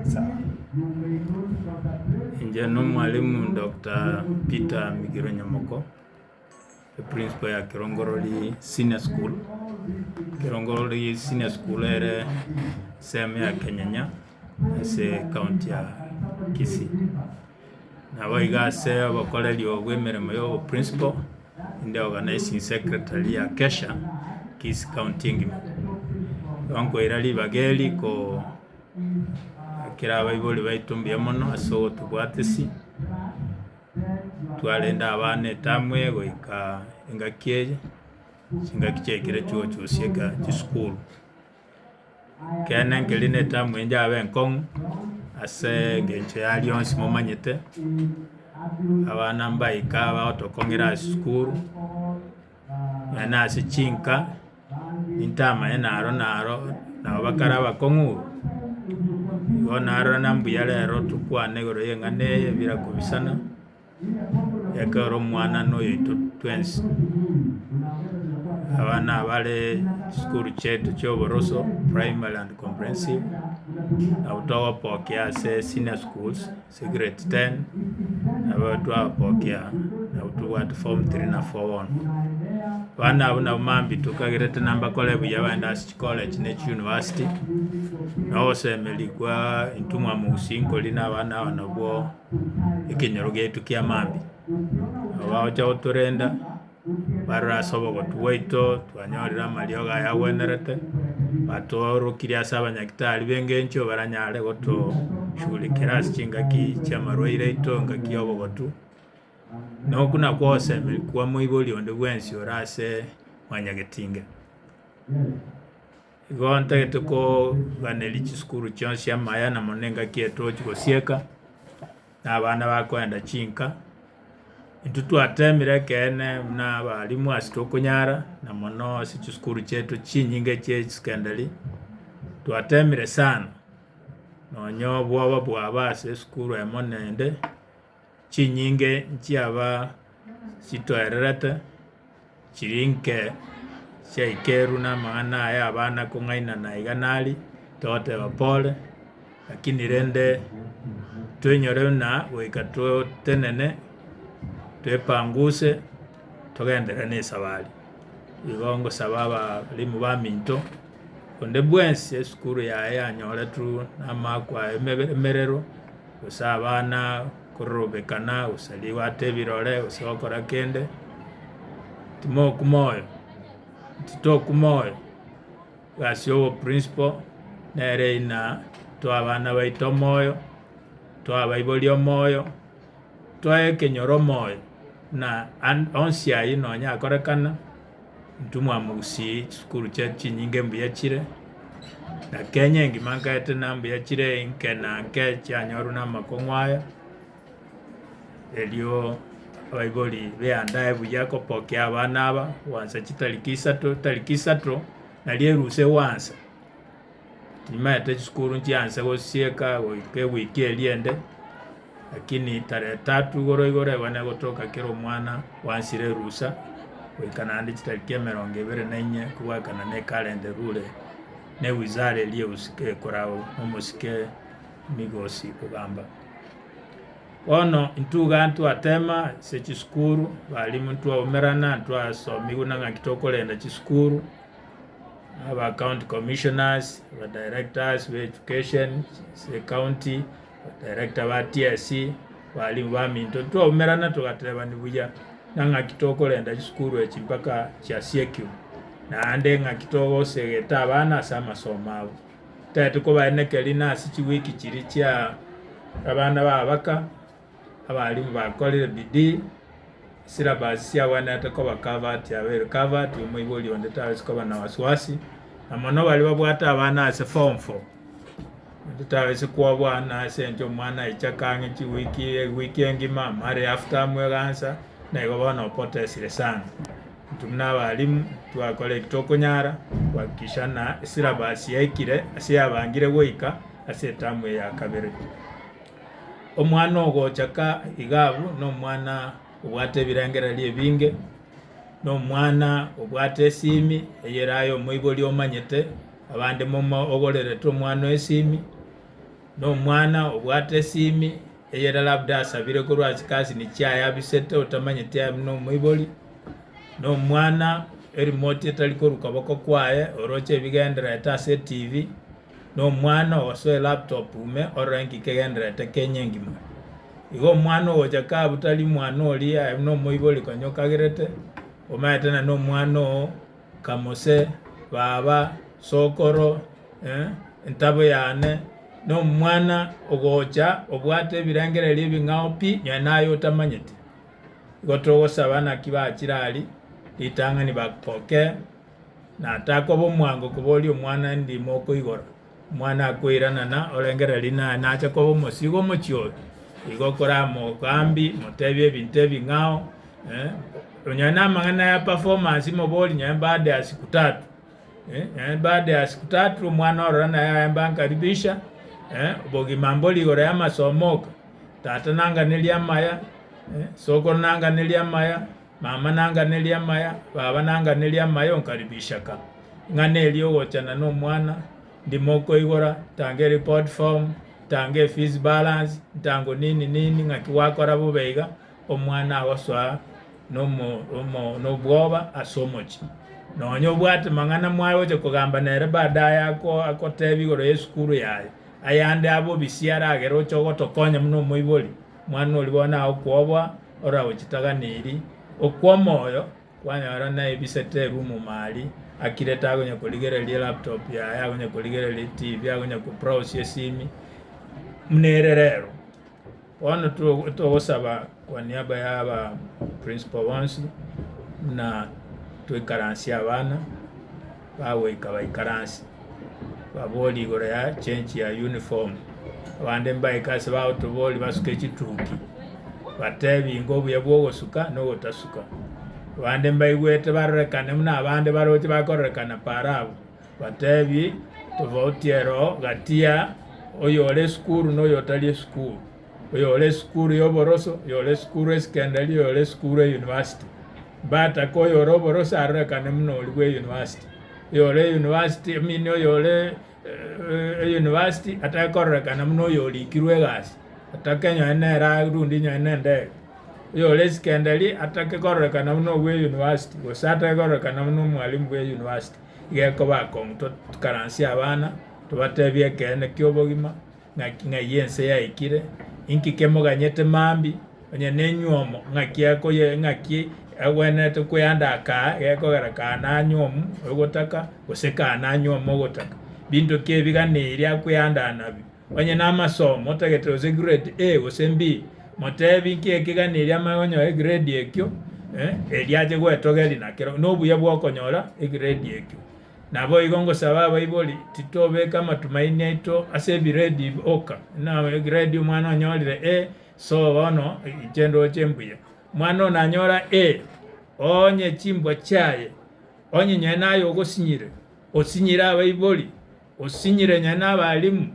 Sawa. Inche nomwalimu Doctor Peter Migiro Nyamoko, eprinciple ya Kerongorori Senior School. Kerongorori Senior School ere ensemo ya Kenyenya ase ecounty ya Kisii. Nabo iga ase obokoreri obo bwa emeremo ya oboprinciple, inde organizing secretary ya KESHA, Kisii county engima. Igo nkoira ribaga eri ko kera abaibori baito mbuya mono ase ogotobwatisia, twarenda abana etamu eye goika engaki eye, chingaki chiaikire chiogochiosieka chisukuru. Ekeene nkeria na etamu eye yabe enkong'u ase engencho yaria yonsi momanyete, abana mbaika bagotokong'era ase esukuru, nonya na ase chinka, nintamanye naro naro nabo bakare abakong'u igo. Igo narora na mbuya rero tokwane igoro ya eng'ana eye bila kobisana. Ekero omwana na oyoito twensi, abana abare chisukuru chiaito chia oboroso primary and comprehensive, nabo togopokea ase senior schools ase grade ten, nabo twapokea nabo tobwate form three na four bono. Abana abwo nabo mambia tokagerete na mbakore buya bagende ase chicollege na echiuniversity, na ogosemeria kwa intwe mwamogusia nkori na abana aba nabwo. ekenyoro giaito kia mambia. Nabo bagocha gotorenda, barore ase obogotu bwaito, twanyorire amariogo aya agwenerete, batworokirie ase abanyagitari b'engencho baranyare gotoshughulikera ase chingaki chi'amarwaire aito engaki ya obogotu. Na okwo nakwo ogosemeria kwa moibori onde bwensi ore ase mwanyagetinge. Igo ntagete koganeria chisukuru chionsi amaya na mono engaki eye togochia gosieka, na abana bakoenda chinka, intwe twatemire ekeene buna abalimu ase tokonyara, na mono ase chisukuru chiaito chinyinge chia esekondari, twatemire sana, nonye obwoba bwaba ase esukuru emo na ende, chinyinge nchiaba chitoererete. Chiri inke chiaikerwe namang'ana aya abana kong'ainana iga nari, togoteba pole, lakini rende toinyore buna goika totenene, twepanguse, togenderere na esabari. Igo ngosaba abalimu baminto, onde bwensi esukuru yaye yanyoretwe na amaakwa aye emerero, gose abana kororobekana, gose rigoata ebirore, gose gokora kende, timokwa moyo, titokwa moyo, egasi ya oboprinciple nere ina toe abana baito omoyo, toe abaibori omoyo, toe ekenyoro omoyo, buna ande onsi aywo nonya akorekana. Intwe mwamogusii chisukuru chiaito chinyinge mbuya chire, na Kenya engima nkaete na mbuya chire inke na nke chianyorwa na amakong'u aya, erio abaibori beandae buya kopokea abana aba, goansa chitariki isato, tariki isato nario erusa egoansa. Timaete chisukuru nchianse gosieka goika ewiki eria ende, lakini tarehe tatu igoro igoro ebane gotoka kera omwana bwansire erusa, goika naende chitariki emerongo ebere na inye kobwakana na ekalenda erure na ewizara eria ehusike ekorau na omosike Migosi Ogamba. Bono intwe iga ntwatema ase chisukuru, abalimu ntwaumerana, ntwasomigwa na ng'aki tokorenda chisukuru. Aba county commissioners, aba directors ba education ase ecounty, aba director ba TSC, abalimu baminto, ntwaumerana togatebani buya ng'a ng'aki tokorenda chisukuru echi mpaka chiasiekigwe, naende ng'aki togosegeta abana ase amasomo abo. Totagete kobaenekeria na ase chiwiki chiria chia abana ba abaka, abalimu bakorire bidii. Syllabus chiagwenerete koba covered chiabeire covered, omoibori onde tawesi koba na wasiwasi, na mono baria babwate abana ase form four, onde tawesi kwoboa na ase eng'encho omwana aichake ang'e chiwiki ewiki engima amare half term egansa, na igo bono opotesire sana. Intwe buna abalimu, twakora eki tokonyara kuhakikisha ng'a esyllabus yaikire ase yabangire goika ase etamu eye ya kabere. Omwana ogocha ka iga abwo nomwana obwate ebirengererio ebinge, nomwana obwate esimi eyere aye omoibori omanyete. Abande momo ogorerete omwana oo esimi, na omwana obwate esimi eyere labda asabire korwa ase chikasini chiaye abisete otamanyeti aye buna omoibori, na omwana erimote etari korwa koboko kwaye oroche ebigendererete ase etv, na omwana ogosoa elaptop ime orore nki kegendererete Kenya engima. Igo omwana ogocha kabu tari mwana oria aye buna omoibori konya okagerete, omanyete na nomwana oo kamose, baba, sokoro, entabo yane, na omwana ogocha obwate ebirengererio ebing'ao pi, nonya naye otamanyeti. Igo togosaba naki bachire aria, ritang'ani bakpokee, na takoba omwango koboria omwana ndimo okoigora, omwana akoiranana orengereria naye nache koba omosigo omochie oyo, igo koramogambi motebie ebinto ebing'ao onye na amang'ana ya performance moborie nonye baada ya siku tatu nonye baada ya siku tatu omwana orore naye aye mbankaribisha obogima mbori igoro ya amasomo oka, tata nanganerie amaya, sokoro nanganerie amaya. Mama nanganerie amaya, baba nanganerie amaya onkaribisha ka. Ing'ana eria ogochana nomwana, ndimo okoigora, tanga ereport form, tanga efees balance, ntango nini nini ng'aki gwakora bobe iga, omwana agosoa nomo omo nobwoba ase omochie. Nonya obwate mang'ana mwagocha kogamba nere baadaye ako akotebia igoro ya esukuru yaye, ayande abobisia aragere oche ogotokonya buna omoibori, Omwana oria bono agokwoboa, oragochitaganeri okw'omoyo, kwanyora naebisete erumu maari, akirete akonya korigereria elaptop yaye, akonya korigereria etibi, akonya kobrowse esimi, buna ere rero. Bono to togosaba kwa niaba ya aba principal bonsi, buna toikaransie abana, bagoika baikaranse, baborie igoro ya change ya uniform, abande mbaike ase bagotoboria basuke chituki, batebi inga obuya bwa ogosuka na ogotasuka. Abande mbaigwete barorekane buna abande baroche bakororekana para abwo, batebi tofauti ero gati ya oyore esukuru na oyotari esukuru, oyore esukuru ya oboroso, oyore esukuru esekendari, oyore esukuru eyunivasiti. Mbatake oyore oboroso arorekane buna oria bwa eyunivasiti, oyore eyunivasiti I mean oyore eyunivasiti atake kororekana buna oyorikirwe egasi, atake nonye nere arundie nonye na endege. Oyore esekendari atake kororekana buna obwa eyunivasiti gose atake kororekana buna omwalimu bwa eyunivasiti, iga ekoba akong'u tokaransie abana, tobatebie ekeene kia obogima. Ng'aki ng'ai ense yaikire? Inki kemoganyete mambia? Onye nenywomo, ng'aki akoye ng'aki agwenerete kweandaa kaa gekogera kaa nanywomu ogotaka gose kaa nanywomu ogotaka. Binto ki ebiganeiri akweandaa nabio? Onye namasomo otagete gose grade A gose B, motebi nki ekeganeiri amanye konyora egrade ekio erio ache gwetogeria nakero nobuya bwa okonyora egrade ekio. Naboigo ngosaba abaibori, titobeka amatumaini aito ase ebiredi oka, ng'a egrade omwana onyorire A, so bono inche ndoche mbuya. Omwana one nanyora A, onye chimbwa chiaye, onye nyaye naye ogosinyire, osinyire abaibori, osinyire nyaye na abalimu,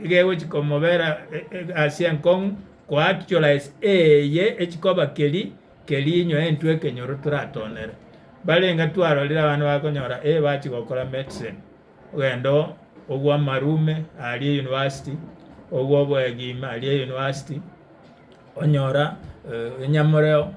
iga egochi komobera egasi enkong'u ko actualize eye echikoba keria keria nyowe intwe ekenyoro toratonere. Barenge twarorire abana bakonyora eh bachia gokora medicine, ogende ogwe amarume aria eyunivasiti, ogwe oboegi aria eyunivasiti, onyora enyamoreo,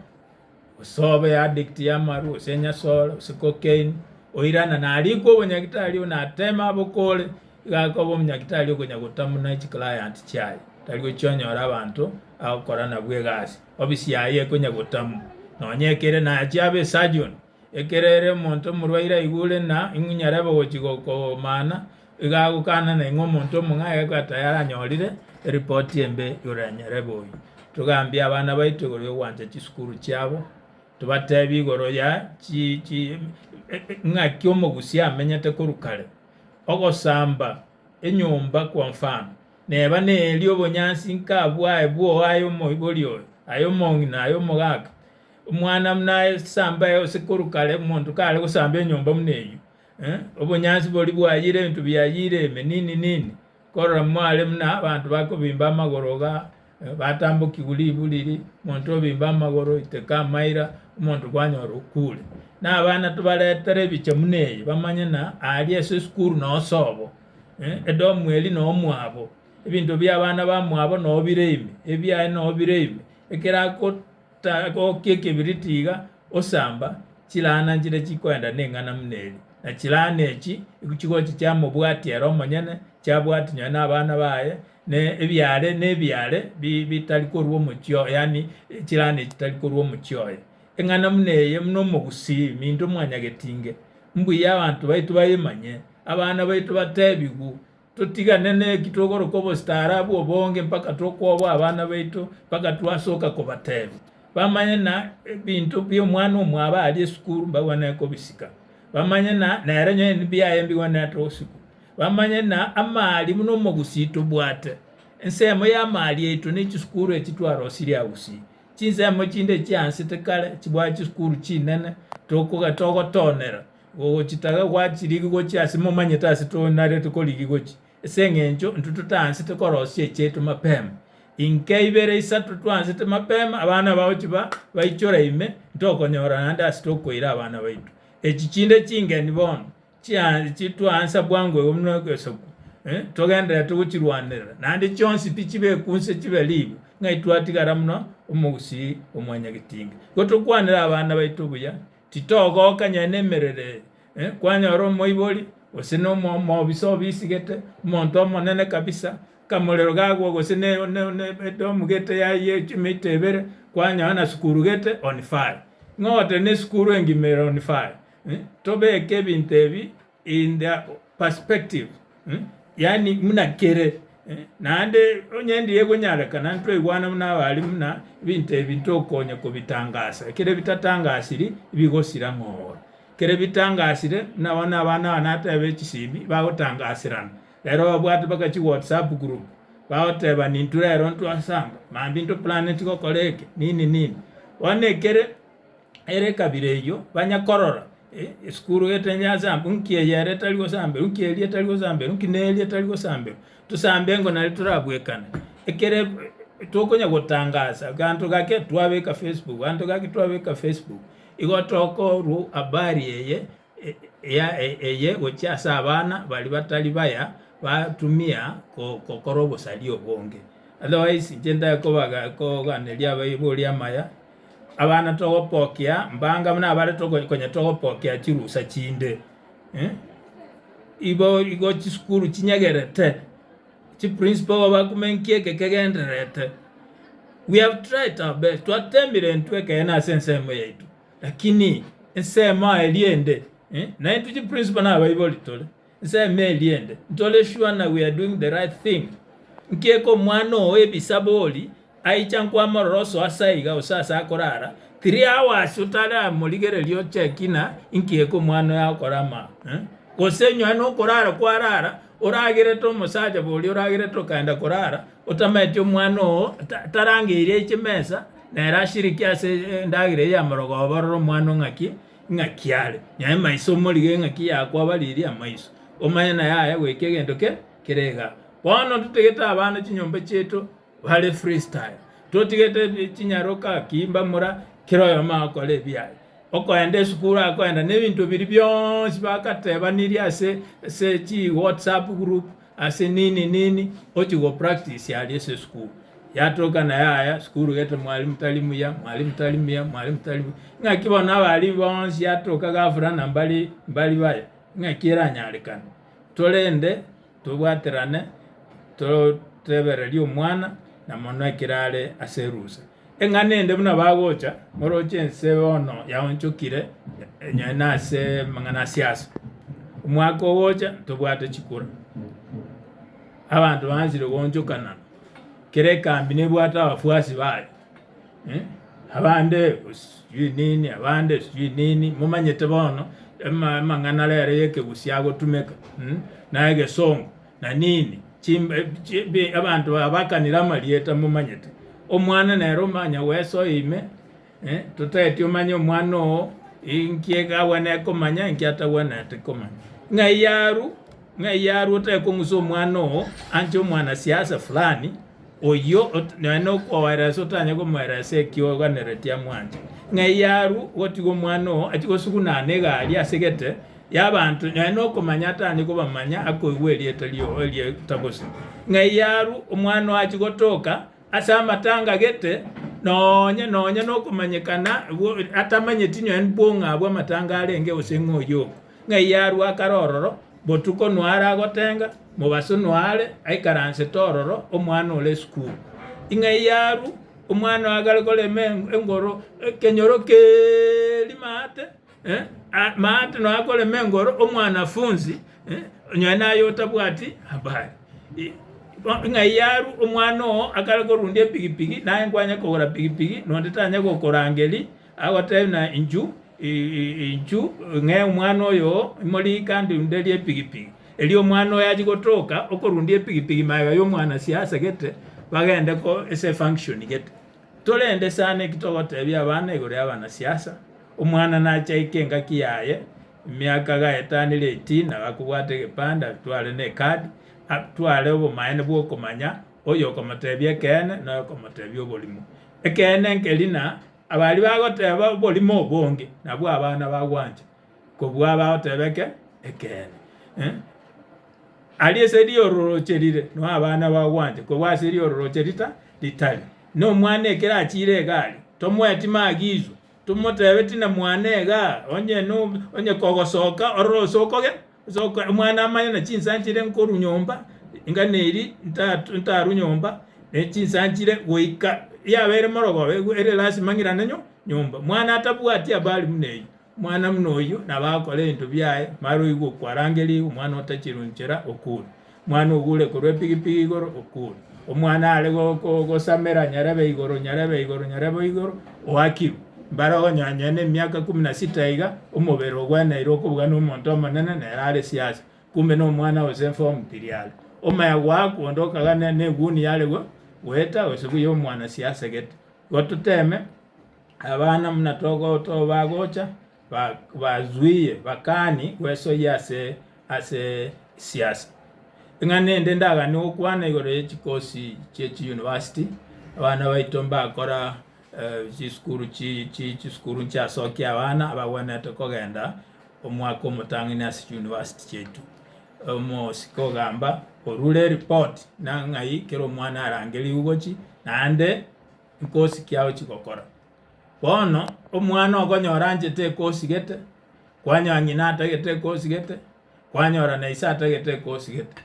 gose obe addict ya amarwa gose enyasore gose cocaine, oirana narikwa obonyagitari onateme abokore, iga akoba omonyagitari okonya gotamuna chiclient chiaye, tari gochia onyore abanto agokora nabwo egasi. Obisi yaye ekonya gotamwa, nonya ekere nachie abe esurgeon, ekero ere omonto omorwaire aigure ng'a ing'u nyarebe ogochia gokomana, iga agokana na ing'o omonto omong'ao egekogera tayari anyorire eripoti embe igoro ya nyarebe oyio. Togambie abana baito igoro ya ogwancha chisukuru chiabo, tobatebie igoro ya chi chi ng'aki omogusia amenyete korwa kare, ogosamba enyomba kwa mfano. Neba neria obonyansi nkabwaye bwoo aye omoibori oyo, aye omong'ina, aye omogaka. Omwana buna asambae gose korwa kare omonto kare gosamba enyomba buna eyio, obonyansi boria bwayire ebinto biayire ime nini nini, korora mware buna abanto bakobimba amagoro igaa. Batambokigwa ribu riria, omonto obimba amagoro, oiteka amaira, omonto kwanyora okure. Na abana tobaretere ebicha buna eye, bamanye ng'a aria ase esukuru noo sobo, edomu eria noo mwabo, ebinto bia abana bamwabo noo bire ime, ebiaye noo bire ime, ekero akota gokia ekebiriti iga, osamba, chilana nchire chikoenda na eng'ana buna eria. Na chilana echi, chigochi chiamobwatia ere omonyene, chiabwatia nonye na abana baye, na ebiare na ebiare bi bitari korwa omochie oye, yaani chilana echi chitari korwa omochie oye. Eng'ana buna eye buna omogusii minto mwanyagetinge, mbuya abanto baito bayemanye, abana baito batebigwe, totigane na eki tokoroka obostaarabu obonge mpaka tokwoboa abana baito mpaka twasoka kobatebia. Bamanye na ebinto bia omwana omwabo aria esukuru mbagwenerete kobisika, bamanye na nere onye ebiaye mbigwenerete gosikwa. Bamanye na amari buna omogusii tobwate. Ensemo y'amari yaito ne chisukuru echi twarosirie agusii. Chinsemo chinde chiansete kare chibwate chisukuru chinene tokoga togotonera gochitaga gwachirigia gochia ase momanyete ase tonarete korigia gochia. Ase eng'encho intwe totaansete korosia echiaito mapema. Inke ibere isato twaansete mapema abana bagochia ba baichora ime ntokonyora naende ase tokoira abana baito. Echi chinde chingeni bono. Chitwansa bwango igo buna egesaku, togendererete gochirwanerera, naende chionsi pi chibekwe inse chibe ribu, ng'ai twatigara buna omogusii omwanyagetinga. Igo tokwanere abana baito buya, titogoka onye nemerero eye, kwanyora omoibori gose na omobisa obisigete, omonto omonene kabisa, akamorero gagwa gose ne ne edomu gete yayia chimita ibere, kwanyora na sukuru gete on fire. Ng'o ogoteba na esukuru engima ere on fire? Tobeke ebinto ebi in their perspective, yaani buna kere, naende onye ndiye egonyarekana ntwaigwana buna abalimu buna ebinto ebi ntokonya kobitangasa, ekere bitatangasiri bigosira ng'o oro. Ekere bitangasire buna bono abana aba nateba echisimi bagotangasirana, rero babwate mpaka chiwhatsapp group, bagotebani intwe rero ntwasanga, mambia ntoplaneti gokora eke, nini nini. Bono ekere. Ere ekabira eyio banyakorora, esukuru gete nyasambe, nki eye ere etari gosamberwa, nki eria etari gosamberwa, nki neria etari gosamberwa, tosambe engo nario torabwekane. Ekere tokonya gotangasa ganto gake twabeka facebook, ganto gake twabeka facebook, igo tokorwa habari eye ya eye gochia ase abana baria batari baya batumia gokora obosaria obonge. Otherwise inche ntakobaga koganeria abaibori amaya. Abana togopokia mbanga buna abare konya togopokia chirusa chinde, igo igo chisukuru chinyegerete, chiprinciple igo bakumenya nki eke kegendererete. We have tried our best, twatemire intwe ekeene ase ensemo yaito, lakini ensemo eria ende, naintwe chiprinciple na abaibori tore. Ensemo eria ende, ntore sure na we are doing the right thing. Nki eke omwana oo ebisabori aicha nkwamorora osoa ase aiga gose ase akorara 3 hours otaramorigereria ocheki na inki eke omwana oyo agokora ama eh? Gose nyowe nokorara kwarara oragerete omosacha boria oragerete okaenda korara otamaeti omwana oo tarangeirie aiche mesa nere ashiriki ase endagera eye ya marogoba orore omwana oo ng'aki Ng'aki are? Nyaye maiso omorige ng'aki yakwabaririe amaiso, omanye naye aye goika egento ke kere igaa. Bono totigete abana chinyomba chiaito bare free style, totigete chinyaroka ki mbamura kera oyomo agokora ebiaye. Okoenda esukuru akoenda na ebinto biria bionsi bakatebanirie ase ase chi whatsapp group Ase nini nini ochia go practice aria ase esukuru, yatoka na yaya sukuru gete mwalimu tari muya, mwalimu tari muya, mwalimu tari muya, ng'aki bono abalimu bonsi yatoka ghafla na mbari mbari baya, ng'aki eranyarekane? Torende tobwaterane totebererie omwana na mono ekero are ase erusa. Eng'ana ende buna bagocha, moroche ense bono yaonchokire onye nase amang'ana a siasa. Omwaka ogocha ntobwate chikura, abanto baanchire goonchokana, kera ekambi nebwate abafuasi baye, abande sijui nini abande sijui nini, momanyete bono ama amang'ana rero ya ekegusii agotumeka na egesongo. Na nini abanto babakanire amarieta momanyete, omwana nere omanya gwesoa ime, totaeti omanye omwana oo inki agwenerete komanya inki atagwenerete komanya. Ng'ai yarwa, ng'ai yarwa otake kong'usa omwana oo anche omwanasiasa fulani. Oyio nonya nokoeresa otanye komoeresa eki oganeretie amwanche. Ng'ai arwe gotiga omwana oo achie gosugunana egari ase gete y'abanto nonya nokomanya atanye kobamanya akoigwa erieta rio erieta gose. Ng'ai arwe omwana oo achie gotoka ase amatanga gete nonye nonye nokomanyekana atamanyeti nonya bwong'a abwo amatanga arenge gose ng'a oyio oko. Ng'ai arwe akare ororo, botuko noare agotenga, mobaso noare aikaransete ororo, omwana ore esukuru. Ing'ai arwe, omwana oye akare korema engoro, ekenyoro keeeri maate, maate noe akorema engoro, omwanafunzi onye naye otabwati habari. Ng'ai arwe, omwana oo akare korundia epigipigi, naye nkwanye kogora pigipigi, nonde tanya gokorangeria, Agotebia na inchu, inchu ng'ee omwana oyo oo, imorike andunderie epigipigi. Erio omwana oyo achie gotoka, okorundia epigipigi magega ya omwanasiasa gete, bagende ko ase efunction gete. Torende sana eki togotebia abana igoro ya abanasiasa, omwana nache aike engaki yaye, emiaka gaetanire 18 nabo akobwata egepande atware na ecard, atware obomaene bwa okomanya oyo okomotebia ekeene na oyo okomotebia oborimo. Ekeene nkeri na Abaria bagoteba oborimo obonge nabwo abana bagwancha kobua abagoteba eke ekeene. Aria ase riororoche rire noo abana bagwancha kobua ase riororoche rita ritari. Na omwana ekero achiire iga aria, tomoeti maagizo, tomotebeti na mwana igaa onye no onye kogosoka orore ase okoge ase oko omwana amanye na chinsa nchire nkorwa nyomba, ingana eri ntatu ntarwa nyomba, ne chinsa nchire goika yabeire morogoba egu ere lasima ng'irane nyo nyomba. Mwana atabwati habari buna eyio, mwana buna oyio nabo agokora ebinto biaye, mara oigwe okwarangerigwe, omwana otachirwe nchera okure, mwana ogure korwa epigipigi igoro okure, omwana are go go gosamera nyarebe igoro nyarebe igoro nyarebe igoro oakirwe. Mbare okonyora nonya na emiaka kumi na sita iga, omobere ogweneire okobuga na omonto omonene nere are siasa. Kumbe nomwana gose form tiri are. Omanya goakwa onde okagana neguni yare goeta gose buya omwana siasa gete. Igo toteme abana buna togo tobagocha bazuie bakani gwesoyia ase ase siasa. Eng'ana ende ndaganie gokwana igoro ye chikosi chie chiuniversity, abana baito mbakora chisukuru chi chi chisukuru nchiasokia abana abagwenerete kogenda omwaka omotang'ani ase chiuniversity chiaito. Omosike ogamba orure eripoti na ng'ai kera omwana arangerigwe gochia naende nkosi ki agochia gokora. Bono omwana okonyora anchete ekosi gete, kwanyora ng'ina atagete ekosi gete, kwanyora na ise atagete ekosi gete.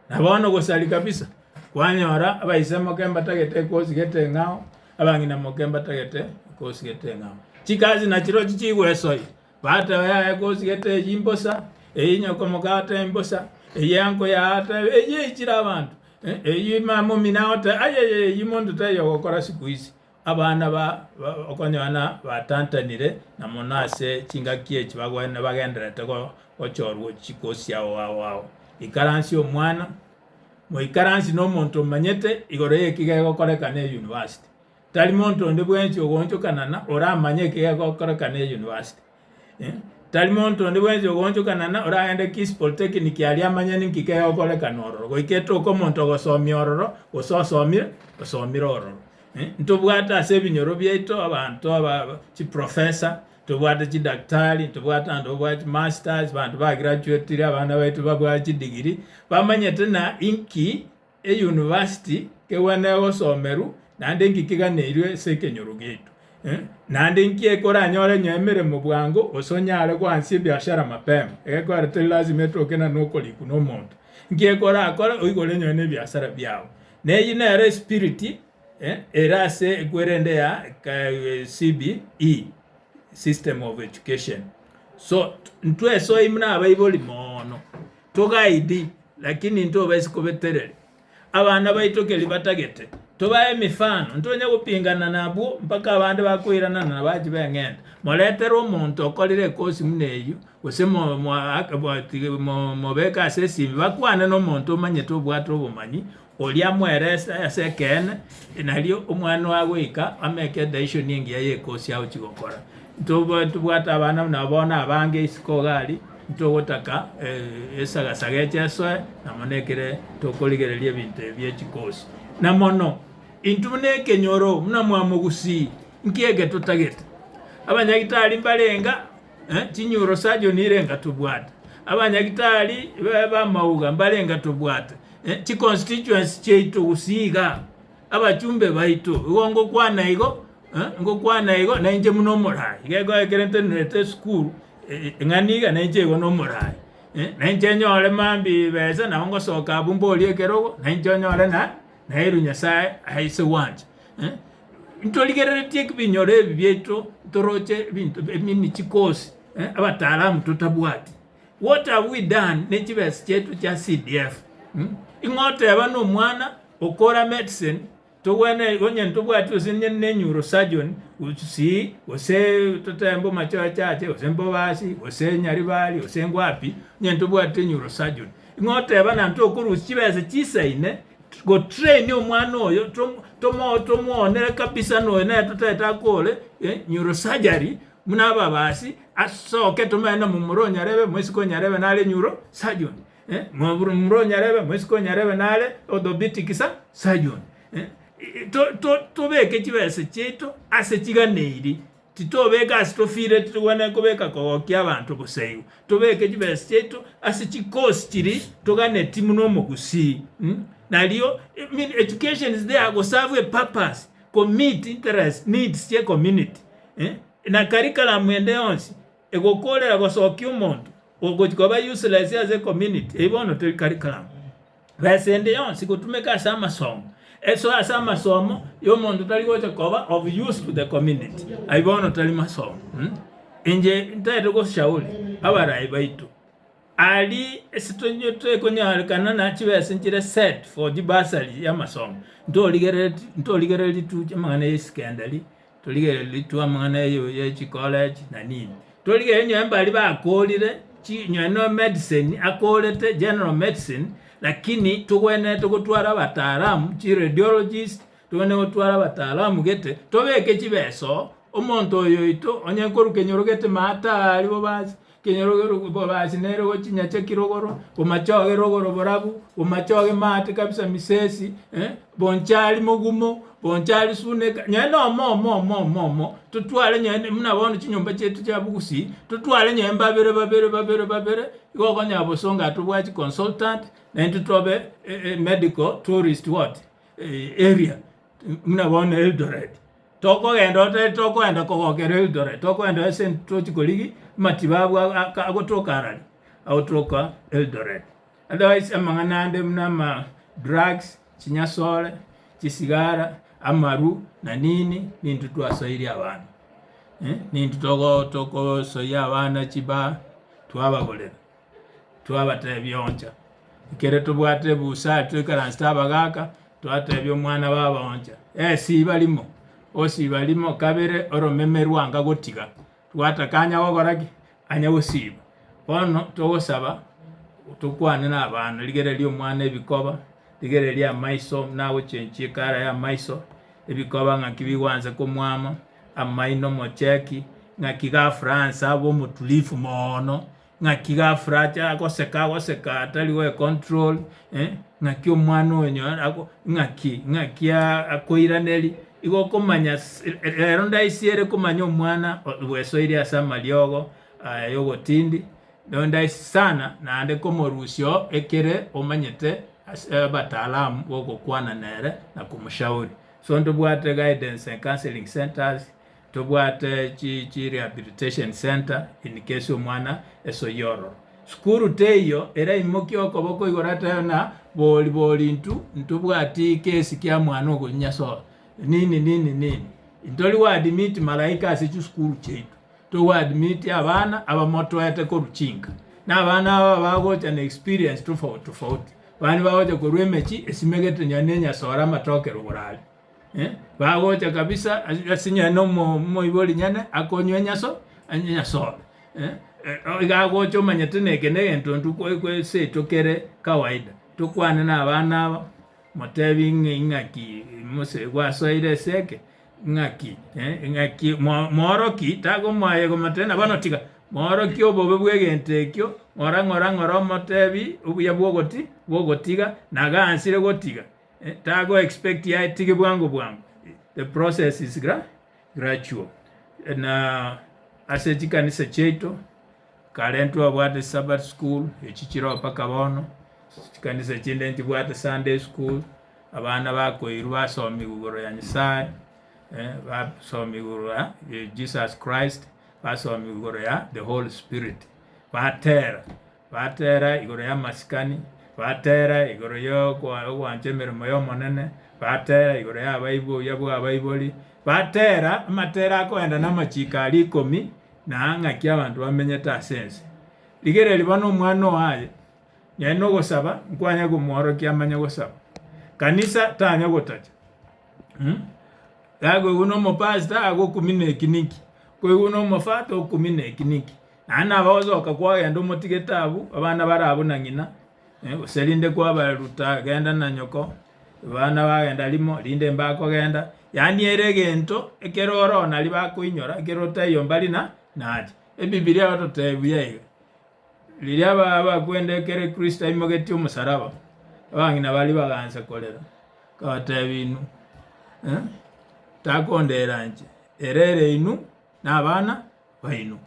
Na bono gosari kabisa, kwanyora abaise moke mbatagete ekosi gete eng'ao, abang'ina moke mbatagete ekosi gete eng'ao. Chikasi nachirochio chigwesoyia, bateba yaya ekosi gete eyio mbosa, eyio nyoko moka atebe mbosa, eyio anko yaye atebe, eyio eichire abanto, eyio mama omino agoteba ayayaya eyio monto taiyo ogokora siku hizi. Abana ba okonyora na batantanire na mono ase chingaki echi bagwene bagendererete gochorwa chikosi ao ao ao. Ikaransi omwana, moikaransi na omonto omanyete igoro y'eki gegokorekana eyunivasiti. Tari monto onde bwensi ogoonchokanana oramanye eki gegokorekana eyunivasiti. Tari monto onde bwensi ogoonchokanana oragende Kisii Polytechnic aria amanye ninki kegokorekana ororo. Goika etoke omonto ogosomia ororo gose osomire osomire ororo. Ntobwate ase ebinyoro biaito abanto aba chiprofessor, ntobwate chidaktari, ntobwate abanto babwate chimasters, abanto bagraduatire, abana baito babwate chidegree, bamanyete na inki Eyunivasiti kegwenerete gosomerwa, naende inki keganeirwe ase ekenyoro giaito. Naende inki ekoranyore onye emeremo bwango gose onyare koansia ebiashara mapema, egekogera teri lazima etoke na nokorikwa na omonto. Inki ekorakore oigore onye na ebiasara biago. Na eyio nero espiriti ere ase ekwerende ya CBE, system of education. So ntwesoe buna abaibori mono. Togaidi, lakini ntobaise kobetereria abana baito keria batagete. Tobae emefano, ntonya gopingana nabwo mpaka abande bakoiranana na bachi beng'enta. Moretere omonto okorire ekosi buna eyio, gose mobeke ase esimi bakwane nomonto omanyete obwate obomanyi, oria amoerese ase ekeene, nario omwana oye agoika ameke edecision engiya y'ekosi agochia gokora. Ntobwate abana buna bono abange isiko iga aria. Ntogotaka esagasaga eche esoe, na mono ekere tokorigereria ebinto ebi bie chikosi. Na mono, intwe buna ekenyoro, buna mwamogusii, nki eke totagete? Abanyagitari mbarenga, chinyurosurgeon irenga tobwate? Abanyagitari b'amauga mbarenga tobwate? Chiconstituency chiaito gusii igaa. Abachumbe baito, igo ngokwana igo, ngokwana igo, na inche buna omoraai, iga ekero ntenerete esukuru, eng'ana iga na inche igo na omoraai, na inche nyore mambia ebesa nabo ngosoka abwo mborie ekerogo, na inche onyore na nairwe Nyasaye aise gwancha. Ntorigereretie ebinyoro ebi biaito ntoroche ebinto emini chikosi, abataalamu totabwati. What have we done ne chibesa chiaito chia CDF? Ing'o oteba na omwana okora medicine togwenereti onye ntobwati gose onye ne neurosurgeon gusii gose totebe mbomachoe chache gose mbobasi gose nyaribari gose ngwapi onye ntobwati neurosurgeon. Ing'o oteba na ntokorusia chibesa chisaine go train omwana oyo tomo tomoonere kabisa na oyo nere totaete akore neurosurgery Buna ababasi, asoke tomanye na momura o nyarebe, moiseke o nyarebe nare neuro surgeon, eh, momura o nyarebe, moiseke o nyarebe nare orthopedic surgeon, eh. To- to- tobeke chibesa chiaito ase chiganeiri, titobeka ase tofireti togwenerete kobeka kogokia abanto bosa igo, tobeke chibesa chiaito ase chikosi chiria toganeti buna omogusii mh, nario I mean education is there go serve a purpose, ko meet interest needs chia ecommunity. Na curriculum ende yonsi egokorera gosokia omonto ogochi koba useless ase ecommunity, eyio bono teri curriculum. Besa ende yonsi gotumeka ase amasomo, eso ase amasomo ya omonto tari gocha koba of use to the community, ayio bono tari masomo. Inche ntaete goshauri abarai baito, Aria ase tokonyarekana na chibesa nchire set for chibursary y'amasomo, ntorigerereti ntorigereria tu amang'ana ya esekendari, torigereria tu amang'ana ya chicollege na nini. Torigereria onye mbaria bakorire chi onye na medicine akorete general medicine, lakini togwenerete gotwara abataalamu chiradiologist, togwenerete gotwara abataalamu gete, tobeke chibesa oo, omonto oyo oito onye nkorwa kenyoro gete maate aria bobasi. Kenyoro bobasi nere gochinyacha kirogoro, bomachoge rogoro borabu, bomachoge maate kabisa misesi, eh, bonchari mogumo, bonchari suneka, nonye na omo omo omo omo omo, totware nonye buna bono chinyomba chiaito chia bogusii, totware nonye babere babere babere babere, igo okonyora bosongo atobwati chiconsultant, naintwe tobe medical tourist what? Area, buna bono Eldoret. Tokogenda otari tokogenda kogokera Eldoret, tokogenda ase tochi korigia amatibabu agotoka arari, agotoka Eldoret. Otherwise amang'ana ande buna ama drugs, chinyasore, chisigara, amaru na nini, nintwe twasoirie abana nintwe togo tokosoyia abana chibaa twabagorera. Twabatebia oncha, ekere tobwate ebusa toikaransete abagaka, twatebia omwana baba oncha, esiba rimo, osiba rimo kabere oromeme rwanga gotiga, twataka anya gokora ki? Anya gosiba. Bono togosaba tokwane na abana, rigereria omwana ebikoba, rigereria amaiso buna agochenchia ekara ya amaiso, ebikoba ng'aki bigwansa komwama, amaino mocheki, ng'aki ghafla ansa abe omotulifu moono. Ng'aki ghafla ache agoseka agoseka atari goe control eh, ng'aki omwana oyo nyo ago ng'aki ng'aki akoiraneria, igo okomanya rero ndaisiere komanya omwana bwesoirie ase amariogo aya ya ogotindi, nonye ndaisi sana naende komorusia oo ekere omanyete ase abataalamu bogokwana nere na komoshauri. So ntobwate guidance and counselling centres. Tobwate chi rehabilitation centre in case omwana esoyie ororo. Sukuru teiyo eraimokie okoboko igoro atebe ng'a bori bori intwe ntobwati kesi kia mwana ogonyasoa nini nini nini. Ntori go admit malaika ase chisukuru chiaito, togo admit abana aba motoete korwa chinka. Na abana aba bagocha na experience tofauti tofauti, abande bagocha korwa emechie esimegete nonya na enyasore amatoke rogoro aria. Bagocha kabisa ase nyene omoibori nyene akonywa enyaso enyasore iga agocha omanyete na eke na egento intwe seito kere kawaida. Tokwane na abana aba, motebi ng'a ing'aki mose gwasoire ase eke, ng'aki ng'aki mooroki takomoa komotebia bono tiga. Moorokie obobe bw'egento ekio, ng'ora ng'ora ng'ora omotebi obuya bw'ogoti bw'ogotiga, na gaansire gotiga, tago expect aetige bwango bwango, the process is gra gradual. Na ase chikanisa chiaito, kare ntwabwate Sabbath school, echi chiroo mpaka bono, chikanisa chinde nchibwate Sunday school, abana bakoirwa basomigwa igoro ya Nyasaye, basomigwa igoro ya Jesus Christ, basomigwa igoro ya the Holy Spirit, batera, batera igoro y'amasikani, batera igoro y'ogwancha emeremo y'Omonene, batera igoro y'abaibo obuya bwa abaibori, batera amatera akoenda namachiko aria ikomi, na ng'aki abanto bamenyete ase ense. Rigereria bono omwana oo aye, nyaye nogosaba, nkwanya komworokia amanye gosaba. Kanisa tanya gotacha. Gakoigwa na omopastor agokumina eki niki, koigwa na omofata okumina eki niki. Naende nabo ogosoka kwagenda omotigete abwo, abana bare abwo na ng'ina, gose rinde kwabaruta genda na nyoko, abana bagenda rimo, rinde mbakogenda, yaani ere egento ekero ore naria bakoinyora, ekero otaiyo mbari na nache. Ebibilia egototebia buya iga, riria abakwenda ekere Kristo aimogetie omosaraba, abang'ina baria bagaansa korera, akabatebia inwe, takondera inche, ere ere inwe na abana baino.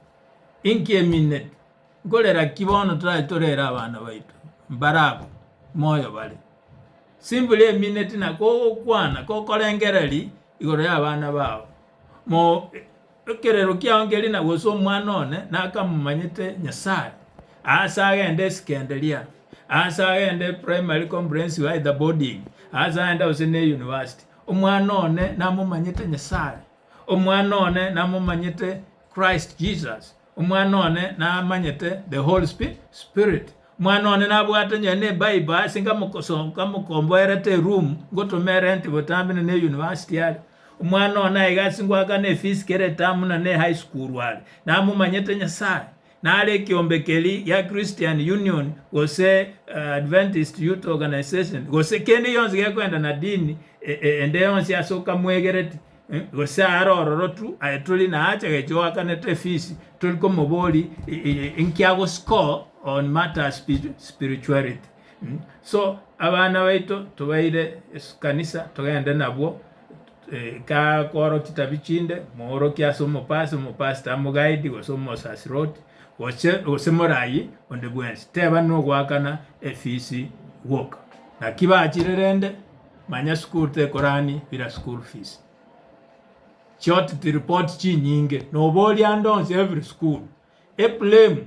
Inki emineti? Nkorera ki bono torache torere abana baito? Mbare abwo, moyo bare. Simply emineti na kogokwana kokorengereria igoro y'abana bao. Mo ekerero kiao nkeri na gose omwana one nakamomanyete Nyasaye, aase agende esekenderia, aase agende primary comprehensive either boarding, aase agende gose ne university, omwana one namomanyete Nyasaye. Omwana one namomanyete Christ Jesus, omwana one namanyete the Holy Spirit, omwana one nabwate onye ne Bible ase nkamokomboerete eroom ngotoma erent botambe na ne university are, omwana one aiga ase ngoakana efees kera eterm buna ne high school are, namomanyete Nyasaye. Nare ekiombe keria gia Christian Union gose Adventist Youth Organization gose kende gionsi gekoenda na dini ende yonsi ase okamwegereti gose are ororo tu aye tori naacha gecha oakanete efees tori komobori inki ago score on matters spirituality. So abana baito tobaire ekanisa togende nabwo Gakoorokia chitabi chinde, moorokie ase omopasi, omopastor amoguide, gose omosasiroti, gose gose morayi onde bwensi. Teba nogoakana efisi gwoka. Naki bachire rende, manya sukuru tekorani bila school fees. Chiaudit report chinyinge, noboria ande onsi every school, eblame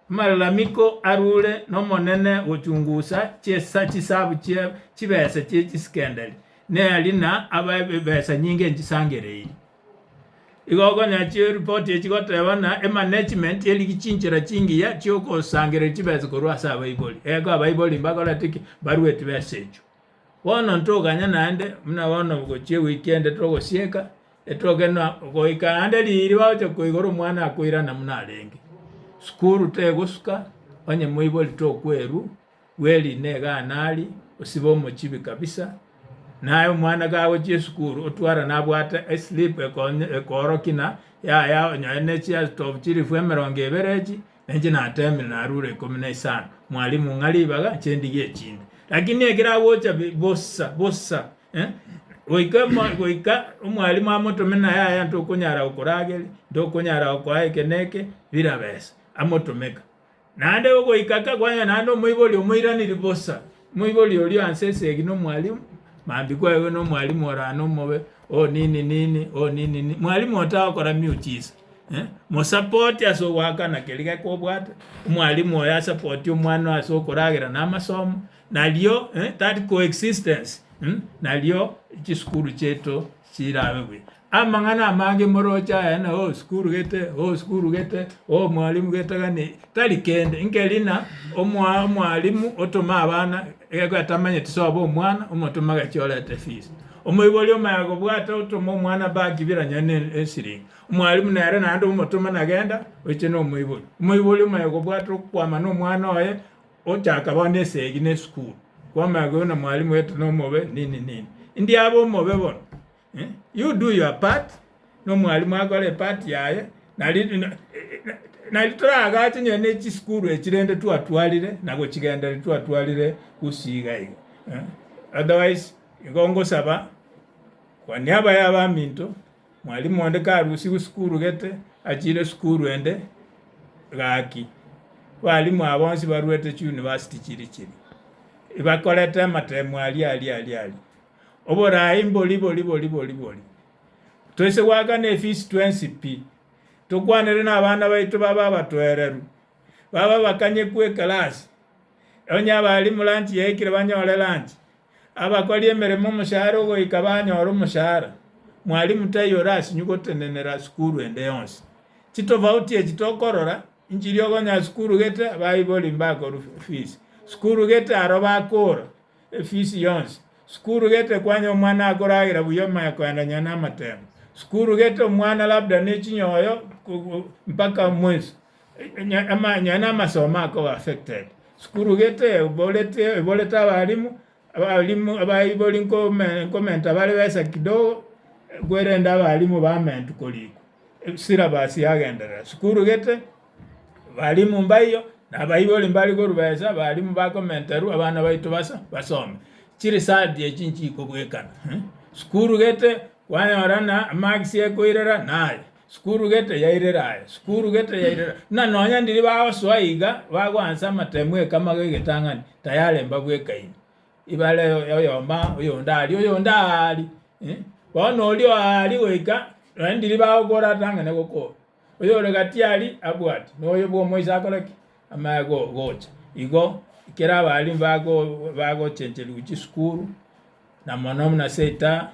Amalalamiko arure n'Omonene gochungusa chiesa chisabu chie chibesa chie chisekenderi, neri na ab'ebesa nyinge nchisangereiri. Igo okonyora chiripoti echi goteba ng'a emanagement erigi chinchera chingiya chiogosangereria chibesa korwa ase abaibori. Eko abaibori mbakorete ki? Mbarueti besa echio. Bono ntoganya naende buna bono gochia ewiki ende togosieka, Etoke na goika naende riiri bagocha koigora omwana akoirana buna arenge. Sukuru tegosuka onye moibori tokwerwa, bwerine egana aria, osibe omochibi kabisa. Naye omwana kagochia esukuru otwara nabwate eslip ekonye ekoorokia na yaya onye ne chiastofu chilifu emerongo ebere echi, nainche natemire narure ikomi na isano, mwalimu ng'a ribaga inche ndigie echinde. Lakini ekero agocha bosa bosa Goika goika omwalimu amotome na yaya ntokonyara gokorageria, ntokonyara gokoa eke na eke, bira besa, amotomeka. Naende ogoika ka kwanya naende omoibori omoiraniri bosa, omoibori oria anse esegi na omwalimu, mambia kwaigwa na omwalimu ore na omobe, oh nini nini, oh nini nini, mwalimu otagokora miujiza Mosapoti ase ogoakana keria gekobwate, omwalimu oyo asapoti omwana oye ase okoragera na amasomo, Nario that coexistence nario chisukuru chiaito chirabe buya. Amang'ana amange moroche aya ng'a oh sukuru gete, oh sukuru gete, oh mwalimu gete gani, tari kende, nkeri ng'a omwa omwalimu otome abana egekogera tamanyeti sobo omwana, omotome agachi orete fees. Omoibori omanya kobwata otoma omwana bag bila nonya na esiringi. Omwalimu nere naende omotoma nagenda oiche na omoibori. Omoibori omanya kobwata okwama na omwana oye. Ochaka bono esegi na esukuru, kwamanya koigwa na mwalimu oito nomobe nini nini. Indi abe omobe bono eh, you do your part, na omwalimu akore epart yaye, nari Nari toraagache onye ne chisukuru echi rende twatwarire na gochigendereria twatwarire gusii iga iga. Otherwise igo ngosaba kwa niaba ya abaminto, mwalimu onde karusigwe sukuru gete achire esukuru ende gaki, abalimu aba bonsi barwete chiuniversity chiri chiri, ebakorete amatemo aria aria aria aria. Oborai mbori bori bori bori bori. Toise goakana efees twensi pi, Tokwanere nabana baito babe abatoereru, babe abakanyekwa ekelasi, onye abalimu lunch yaikire banyore lunch, abakori emeremo omoshahara ogoika banyore omoshahara, mwalimu taiyo orasinywe gotenenera sukuru ende yonsi. Chitofauti echi tokorora, inchiria okonyora sukuru gete abaibori mbakorwa fees, sukuru gete aro bakora Efisi yonsi. Sukuru gete kwanya omwana akoragera buya omanya koenda nyene amatemo. Sukuru gete omwana labda ne chinyoyo mpaka mweso nyene amasomo akoba affected. Sukuru gete eborete eborete abalimu, abalimu abaibori nkomenta bare besa kidogo kwerende abalimu bamentwa korikwa. Syllabus yagenderera. Sukuru gete. Balimu mbaiyo, na abaibori mbare korwa besa, balimu bakomenterwa abana baito basa basome. Chiresult echi nchikobwekana. Sukuru gete kwanyora na amarks ekoirera naye, sukuru gete yairera aye, sukuru gete yairera buna nonya ndiri bagosoa iga bagoansa amatemu ekamago egetang'ani tayari mbabwekaine. Ibare oyomo aa, oyonde aria, oyonde aaria, bono oria oaria goika nonya ndiri bagokora atang'ane gokora. Oyore gati aria abwate, na oyo bw'omoiso akore ki? Amanye gocha. Igo ekero abalimu bagochencherigwa chisukuru, na mono buna seita,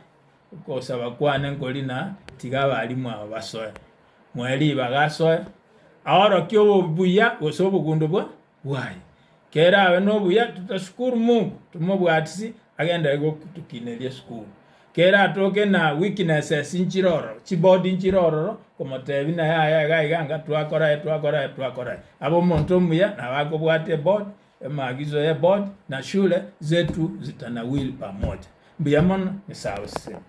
ogosaba kwane nkori na tiga abalimu aba basoe. Moe ribaga asoe, aorokie obuya gose obogundo bwa bwaye. Kera abe nobuya tutashukuru Mungu, tomobwatisi agenderere gotokineria esukuru. Kera atoke na weaknesses nchire ororo, chibodi nchire ororo, komotebia na yaya iga iga anga twakora aya twakora aya twakora aya. Abe omonto omuya nabo akobwatia eboard, amaagizo ya eboard na shule zetu zitanawiri pamoja. Mbuya mono, Nyasae agosesenie.